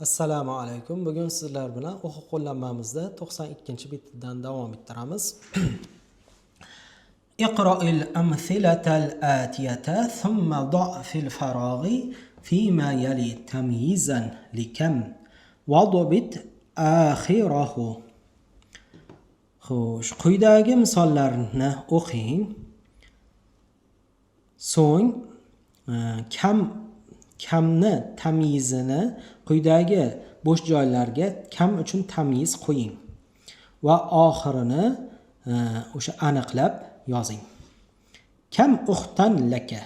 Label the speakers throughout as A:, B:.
A: Assalomu alaykum. Bugun sizlar bilan o'quv qo'llanmamizda 92-betidan davom ettiramiz. اقرأ الأمثلة الآتية ثم ضع في الفراغ فيما يلي تمييزا لكم واضبط آخره. Xo'sh, quyidagi misollarni o'qing. So'ng kam, kamni tamyizini quyidagi bo'sh joylarga kam uchun tamyiz qo'ying va oxirini o'sha aniqlab yozing. Kam uxtan laka?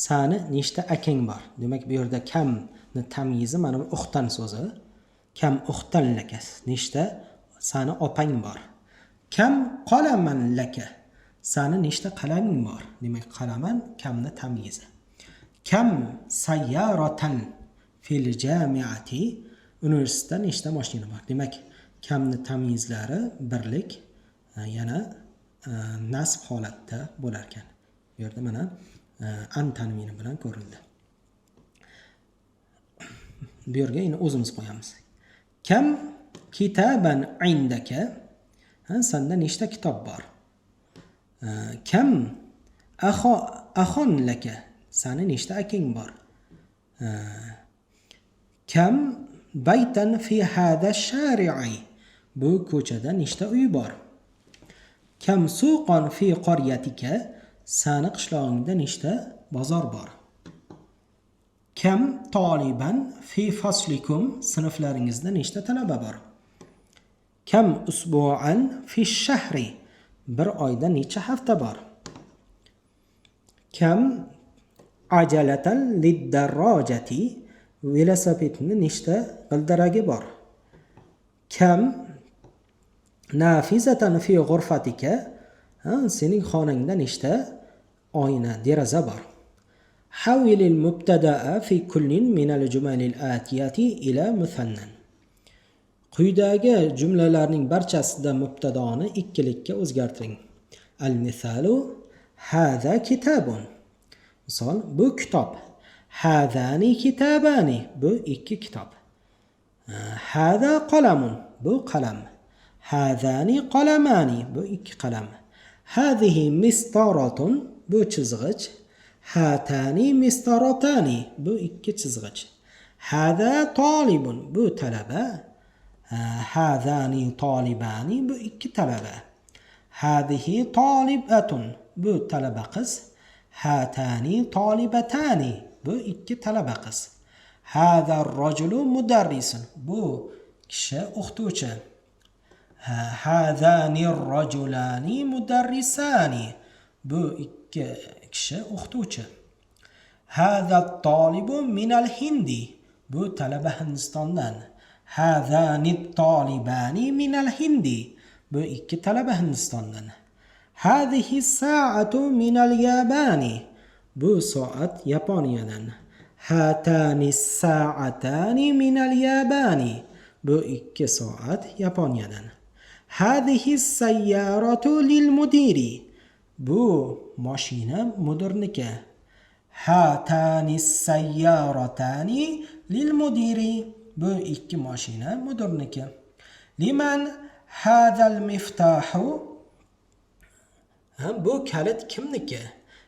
A: Sani nechta akang bor? Demak, bu yerda kamni tamyizi mana bu uxtan so'zi. Kam uxtan laka? Nechta sani opang bor? Kam qalaman laka? Sani nechta qalaming bor? Demak, qalaman kamni tamyizi. Kam sayyaratan fil jamiati? Universitetda nechta mashina bor? Demak, kamni tamyizlari birlik, yana nasb holatda bo'lar ekan. Bu yerda mana an tanvini bilan ko'rildi. Bu yerga endi o'zimiz qo'yamiz. Kam kitaban indaka? Ha, sanda nechta kitob bor? Kam axo axon laka? Sani nechta akang bor? Kam baytan fi hada shari'i? Bu ko'chada nechta uy bor? Kam suqon fi qaryatika? Sani qishlog'ingda nechta bozor bor? Kam toliban fi faslikum? Sinflaringizda nechta talaba bor? Kam usbu'an fi shahri? Bir oyda necha hafta bor? Kam ajalatan liddarrojati? Velosipedni nechta g'ildiragi bor? Kam nafizatan fi g'urfatika? Ha, sening xonangda nechta oyna, deraza bor? حول المبتدأ في كل من الجمل الآتية إلى مثنى. Quyidagi jumlalarning barchasida mubtadoni ikkilikka o'zgartiring. المثال: هذا كتاب. Misol: bu kitob. هذان كتابان. Bu ikki kitob. هذا قلم. Bu qalam. هذان قلمان. Bu ikki qalam. هذه مسطرة. Bu chizg'ich. هاتان مسطرتان. Bu ikki chizg'ich. هذا طالب. Bu talaba. هذان طالبان. Bu ikki talaba. هذه طالبة. Bu talaba qiz. هاتان طالبتان. Bu ikki talaba qiz. هذا الرجل مدرس. Bu kishi o'qituvchi. هذان الرجلان مدرسان. Bu ikki kishi o'qituvchi. هذا الطالب من الهند. Bu talaba Hindistondan. هذان الطالبان من الهند. Bu ikki talaba Hindistondan. هذه الساعة من اليابان. Bu soat Yaponiyadan. هاتان الساعتان من اليابان. Bu ikki soat Yaponiyadan. هذه السيارة للمدير. Bu mashina mudirniki. هاتان السيارتان للمدير. Bu ikki mashina mudirniki. لمن هذا المفتاح؟ Ha, bu kalit kimniki?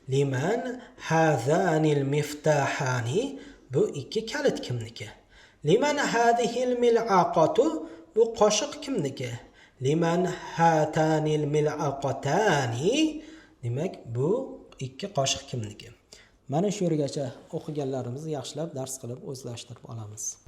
A: لمن هذان المفتاحان؟ Bu ikki kalit kimniki? لمن هذه الملعقة؟ Bu qoshiq kimniki? لمن هاتان الملعقتان؟ Demak, bu ikki qoshiq kimniki? Mana shu yergacha o'qiganlarimizni yaxshilab dars qilib o'zlashtirib olamiz.